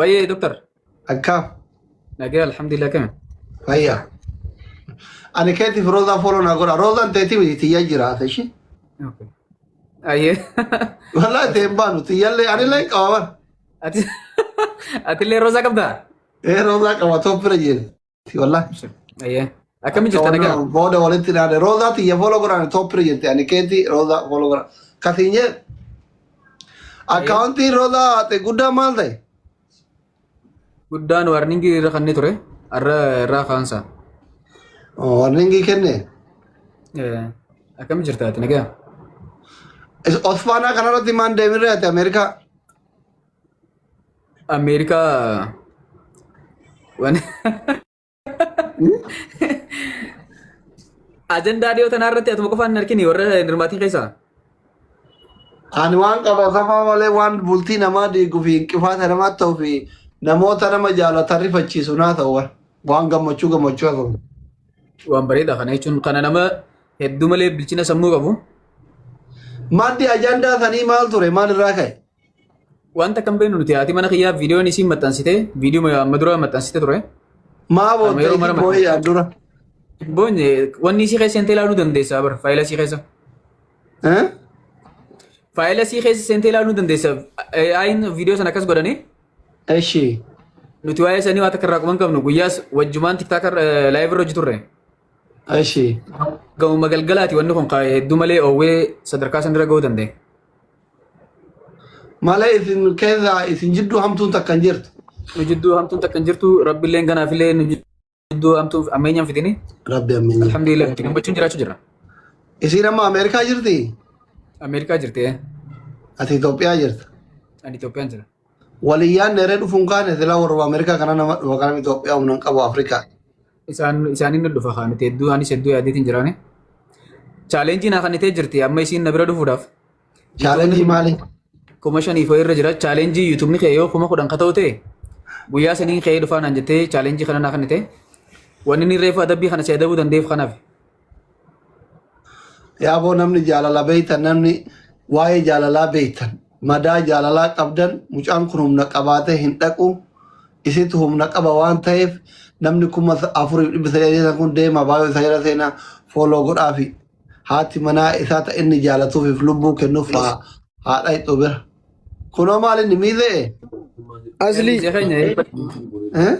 Wayyee doktar. Akkam. Nagaa alhamdulillah kami. Fayyaa. Ani keetiif roozaa follow naa godha. Roozaan teetii miti tiyya jiraata ishee. Okay. Ayyee. Wallaahi ta'e hin baanu tiyyallee anillee hin qaba bara. Ati atillee roozaa qabdaa? Ee roozaa qaba tooppira jeetti wallaahi. Ayyee. Akkami jirta nagaa? Booda walitti naane roozaa tiyya follow godhaan tooppira jetti ani keetii roozaa follow godha. Kasiin jee akkaawuntiin roozaa ta'e guddaa maal ta'e? Guddaan warningii irra kannee ture. Har'a irraa kaansa. Warningii kenne. Akkami jirta ati nagaa? Osfaanaa kanarratti maan deemirree ati Ameerikaa? Ameerikaa waan ajandaa dhiyoo tanaa irratti atuma qofaan hin argini warra hin hirmaatin keessaa. Ani waan qabatamaa malee waan bultii namaa diiguu fi inqifaata namaa ta'uu fi namoota nama jaalatan rifachiisu naa ta'u waan waan gammachuu gammachuu haa ta'u. Waan bareeda kana jechuun kana nama hedduu malee bilchina sammuu qabu. Maddi ajandaa sanii maal ture maal irraa ka'e? Wanta kan beeknu nuti haati mana kiyyaa viidiyoon isiin maxxansite viidiyoo amma dura maxxansite ture. Maa Amma booda yeroo mara isii boo'ee dura? Boonye wanni isii keessa seentee ilaaluu dandeessa bara faayila isii keessa. Eh? Faayila isii keessa seentee ilaaluu dandeessa. Ayin viidiyoo sana akkas godhanii Eshi. nuti waa'ee sanii waan takka irraa quban qabnu guyyaas wajjumaan tiktaakar laayiv irra hojii turre. Eshi. Gamuma galgalaati wanni kun hedduu malee oowwee sadarkaa sanirra ga'uu danda'e. Malee isin keessa isin jidduu hamtuun takka hin jirtu. Nu jidduu hamtuun takka hin jirtu rabbilleen kanaafillee nu jidduu hamtuun ammeenyaan fidini. Rabbi ammeenya. Alhamdulillah itti gammachuun jiraachuu jirra. Isiin amma Ameerikaa jirti? Ameerikaa jirti. Ati Itoophiyaa jirta. Ani Itoophiyaan jira. Waliyyaan dheeree dhufuun kaane silaa warra Ameerikaa kana nama dhufa kana Itoophiyaa humna hin qabu Afrikaa. Isaan isaaniin nu dhufa kaa nuti hedduu anis hedduu yaadeetiin jiraane. Chaalenjii naa kannitee jirti amma isiin na bira dhufuudhaaf. Chaalenjii maali? 5,000 wayii irra jira. Chaalenjii yuutuubni kee yoo 10,000 ka ta'u ta'e guyyaa saniin ka'ee dhufaa naan jettee chaalenjii kana naa kennite. Wanni inni reefu adabbii kana si adabuu danda'eef kanaaf. Yaaboo namni jaalala beeytan namni waa'ee jaalalaa beeytan madaa jaalalaa qabdan mucaan kun humna qabaatee hin dhaqu isitu humna qaba waan ta'eef namni 4,900 kun deema baay'ee isa jala seenaa fooloo godhaafi haati manaa isaa ta inni jaalatuufiif lubbuu kennuuf haa haadha hidhuu bira. Kunoo maal inni miizee? Asli. Miizee keenya Eh?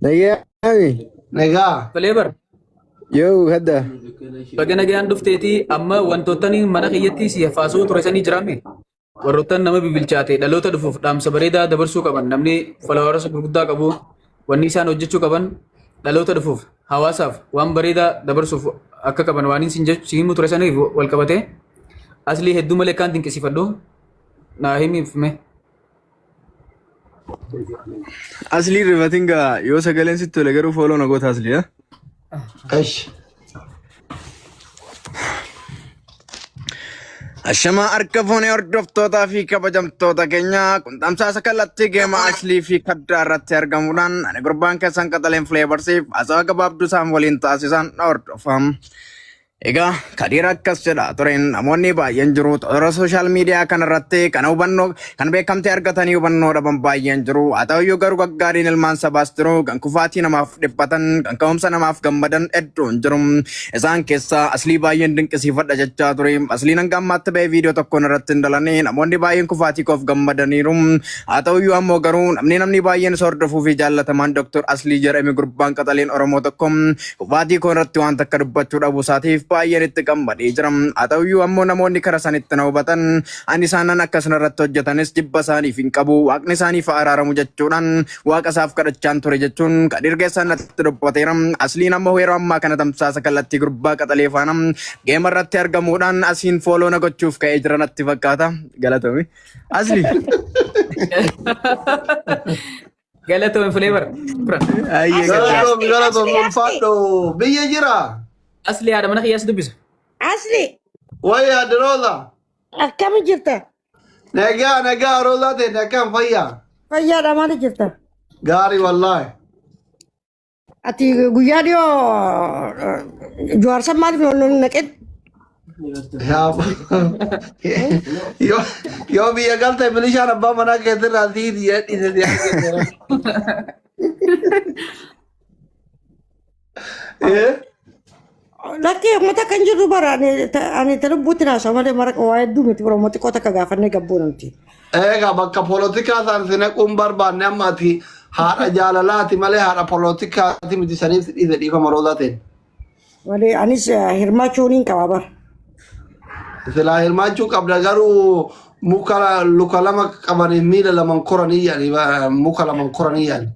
Nagaami. Nagaa. Fleebar. Yoo hadda. Baga nagaan dhufteetii amma wantootni mana kiyyatti si hafaasuu ture sanii jiraame. Warroottan nama bibilchaate dhaloota dhufuuf dhaamsa bareedaa dabarsuu qaban namni followers gurguddaa qabu wanni isaan hojjechuu qaban dhaloota dhufuuf hawaasaaf waan bareedaa dabarsuuf akka qaban waan sin si himu ture saniif wal qabatee aslii hedduu malee kaan dinqisiifadhu naa himiif mee. Aslii rifatin gaa yoo sagaleen sitti tole garuu fooloo na goota aslii. Ha? Esh. Ashamaa harka fuunee hordoftootaa fi kabajamtoota keenya kun tamsaasa kallattii geema Aslii fi kaddaa irratti argamuudhaan ani gurbaan keessan qaxaleen Fleevarsiif haasawaa gabaabduu isaan waliin taasisan hordofam. Egaa Kadiir akkas jedha ture namoonni baay'een jiru toora sooshaal miidiyaa kanarratti kan hubannoo kan beekamtii argatanii hubannoo dhaban baay'een jiru haa ta'uyyuu garuu gaggaariin ilmaan sabaas jiru kan kufaatii namaaf dhiphatan kan ka'umsa namaaf gammadan hedduun jiru isaan keessaa aslii baay'een dinqisiifadha jechaa ture asliin hanga ammaatti ba'ee viidiyoo tokkoon irratti hin dalane namoonni baay'een kufaatii koof gammadaniiru haa ta'uyyuu ammoo garuu namni namni baay'een isa hordofuu fi jaallatamaan Dr. Aslii jedhame gurbaan qaxaleen Oromoo tokko Kufaatii koo irratti waan takka dubbachuu dhabuu isaatiif baay'een itti gammadee jira. Haa ta'uyyuu ammoo namoonni kara sanitti na hubatan ani isaanan akka isin irratti hojjetanis jibba isaaniif hin qabu waaqni isaaniif haa araaramu jechuudhaan waaqa isaaf kadhachaan ture jechuun Kadiir Geessaan natti dubbateera. Asliin ammoo yeroo ammaa kana tamsaasa kallattii gurbaa qaxalee faana geema irratti argamuudhaan asiin fooloo na gochuuf ka'ee jira natti fakkaata. Galatoomi. Asli. Galatoomi Fleebar. Ayyee gaddaa. Galatoomi galatoomi ulfaadhu biyya jira. Asli haadha mana kiyyaas dubbisa. Asli, Wayya adde Rooza. akkami jirta? Nagaa nagaa Roozaa ta'e akkam fayyaa. Fayyaadha maali jirta? Gaarii wallaahi. Ati guyyaa dhiyoo Jawaarsan maaliif nu naqin? Yaa yoo yoo biyya galte milishaan abbaa manaa keetirraa sii dhiise si argite. Eh? Lakkee uummata kan jirru bara ani ta lubbuutti naasa'u malee maraqa waa hedduu miti bara uummata xiqqoo takka gaafannee gabbuu namti. Egaa bakka polotikaa isaan si naquun barbaanne amma ati haadha jaalalaati malee haadha polotikaati miti saniif si dhiise dhiifama roozaa ta'e. Malee anis hirmaachuu niin qaba bara. Silaa hirmaachuu qabda garuu muka luka lama qabanii miila laman koranii yaani muka laman koranii yaani.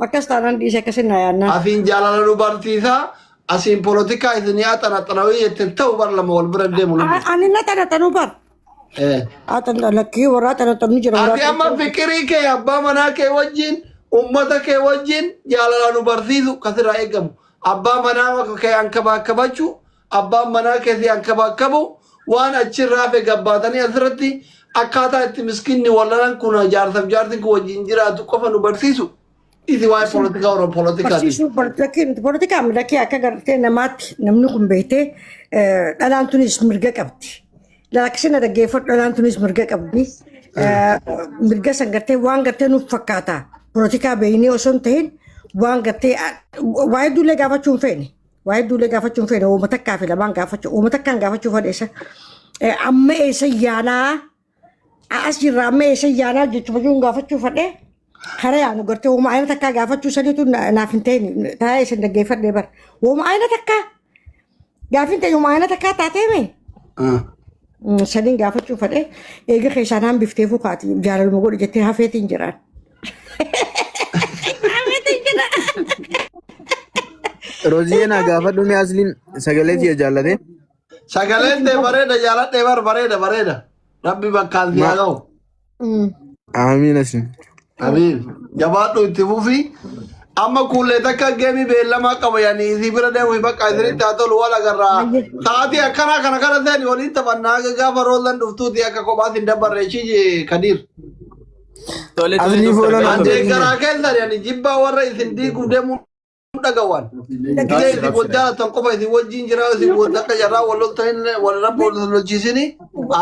Akkas taanaan dhiise akkasin na yaannaan. Asiin jaalala nu barsiisaa asiin polotikaa isin haxanaxanawii jetteen ta'u bar lama wal bira deemu lubbu. Ani na xanaxanuu bar. Lakkii warraa xanaxanuu jira Ati warraa. amma fikirii kee abbaa manaa kee wajjin ummata kee wajjin jaalala nu barsiisu kasirraa eegamu. Abbaa manaa kee ankabaakabachuu abbaan manaa kee si ankabaakabu waan achirraa hafe gabbaatanii asirratti akkaataa itti miskinni wallalan kun jaarsaaf jaartiin kun wajjin jiraatu qofa nu barsiisu. Isi waa'ee polotikaa Oromoo polotikaati. Barsiisuu lakkii nuti polotikaa lakkii akka gartee namaatti namni kun beektee dhalaan tunis mirga qabdi. Lakkisina dhaggeeffadhu dhalaan tunis mirga qabdi. Mirga san gartee waan gartee nuuf fakkaata. Polotikaa beeynee osoo hin ta'in waan gartee waa'ee duulee gaafachuu hin feene. Waa'ee duulee gaafachuu hin feene uuma takkaa fi lamaan gaafachuu uuma takkaan gaafachuu fedheessa. Amma eessa yaanaa as jirra amma eessa yaanaa jechuun fayyuun gaafachuu fedhee karaa yaanu gartee uuma ayina takkaa gaafachuu saniitu naaf hin ta'in taa'ee isin dhaggeeffadhee bara. Uuma ayina takkaa gaafin ta'e uuma ayina takkaa taatee mee? Saniin gaafachuu fedhee eega keessaan hambifteefuu kaati jaalaluma godhu jettee hafeetiin jiraan. Hafeetiin jira. Rooziyee naa gaafadhu mee asliin sagalee tiyya jaallate. Sagaleen tee bareeda jaaladhee bar bareeda bareeda. Rabbi bakkaan si haa ga'u. Amiin asin. Amiin. Jabaadhu itti fufi. Amma kuullee takka geemii beellamaa qaba yaani isii bira deemu bakka isinitti haa tolu wal agarraa. Sa'aatii akkanaa kana kana seeni waliin taphannaa haga gaafa roozan dhuftuuti akka kophaas hin dabarre ishii Kadiir. Tole tole Aslii doktar fooloo An naa galatoomi. deeggaraa keessan yaani jibbaa warra isin diiguuf deemu dhagawan. Gizee isin wal jaalatan qofa isin wajjin jira isin wal akka jarraa wal loltan wal rabbi wal lolchiisini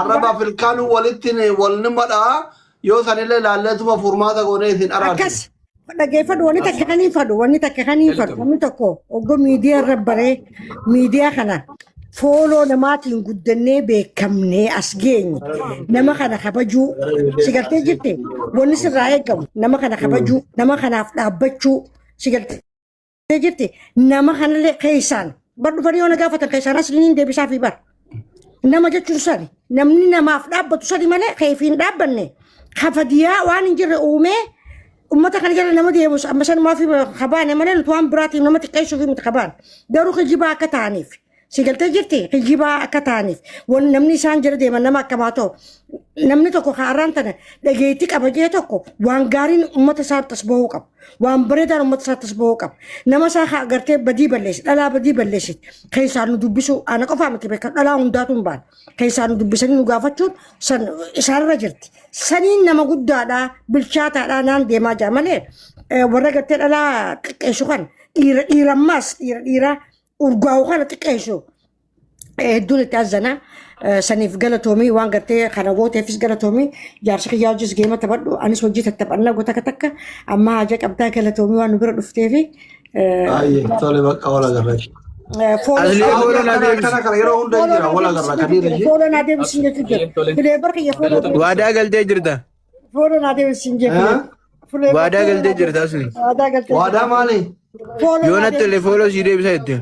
arraba Afrikaanuu walitti wal nima dha'a yoo sanillee laalleetuma furmaata goonee isin Akkas araarsina. dhaggeeffadhu wanni takka kan hin fadhu wanni takka kan hin fadhu namni tokko oggoo miidiyaa irra baree miidiyaa kana fooloo namaatiin guddannee beekamnee as geenye nama kana kabajuu si gartee jirte wanni sirraa eegamu nama kana kabajuu nama kanaaf dhaabbachuu si gartee jirte nama kanallee keessaan bar dhufanii yoo na gaafatan keessaan as niin deebisaa fi bar nama jechuun sani namni namaaf dhaabbatu sani malee keefii hin dhaabbanne kafadiyaa waan hin jirre uumee ummata kana jala nama deemus amma sanumaa fi kabaane malee nuti waan biraatiin nama xiqqeessuu fi miti kabaan garuu kijibaa akka ta'aniif si galtee jirti kijibaa akka ta'aniif wan namni isaan jala deeman nama akkamaa ta'u namni tokko kaarraan tana dhageettii qaba jee tokko waan gaariin ummata isaa tas bahuu qaba waan bareedaan ummata isaa tas bahuu qaba nama isaa haa gartee badii balleessi dhalaa badii balleessi keessaan nu dubbisuu ana qofaa miti beekan dhalaa hundaatu hin baane keessaan nu dubbisanii nu gaafachuun san isaanirra jirti saniin nama guddaadhaa bilchaataadhaa naan deemaa jira malee warra gartee dhalaa xiqqeessu kan dhiira dhiirammaas dhiira dhiiraa urgaa'u kana xiqqeessu hedduun itti azzana saniif galatoomii waan gartee kana gooteefis galatoomii jaarsi kiyyaa hojis geema taphadhu anis hojii tattaphannaa goota takka takka amma haja qabdaa galatoomii waan nu bira dhufteefi Baay'ee tole bakka wal agarra. Asli fooloo naa Akkana deebisi. akkana kana yeroo hunda hin jira wal agarra Kadiir ishee. Fooloo naa deebisiin jechuu jira. Tole. Filee barka kiyya fooloo Waadaa galtee jirta. fooloo naa deebisiin jechuu Eh? Filee Waadaa galtee jirta asli. Waadaa galtee Waadaa maali? Fooloo Yoo naa natti tolle fooloo sii deebisa jette.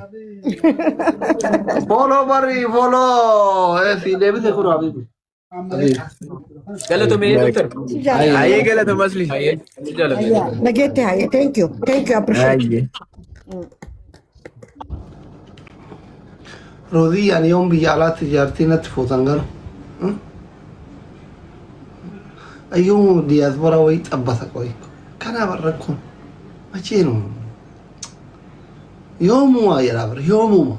Fooloo barri fooloo si deebise kun habibi. Galatoomee doktar. deebisiin jaalladha. Ayyee galatama asli. Hayyee si jaalladha. Ayyaa, nageetti hayyee. Thank you. Thank you. Appreciate. Ayyee. Roozii ani yoon biyya alaatti jaartii natti fuutan garuu. Ayyuu diyaaspoora wayii xabbasa qoyi. Kanaaf rakkoon macheenu yoomuma jedhaa bara yoomuma.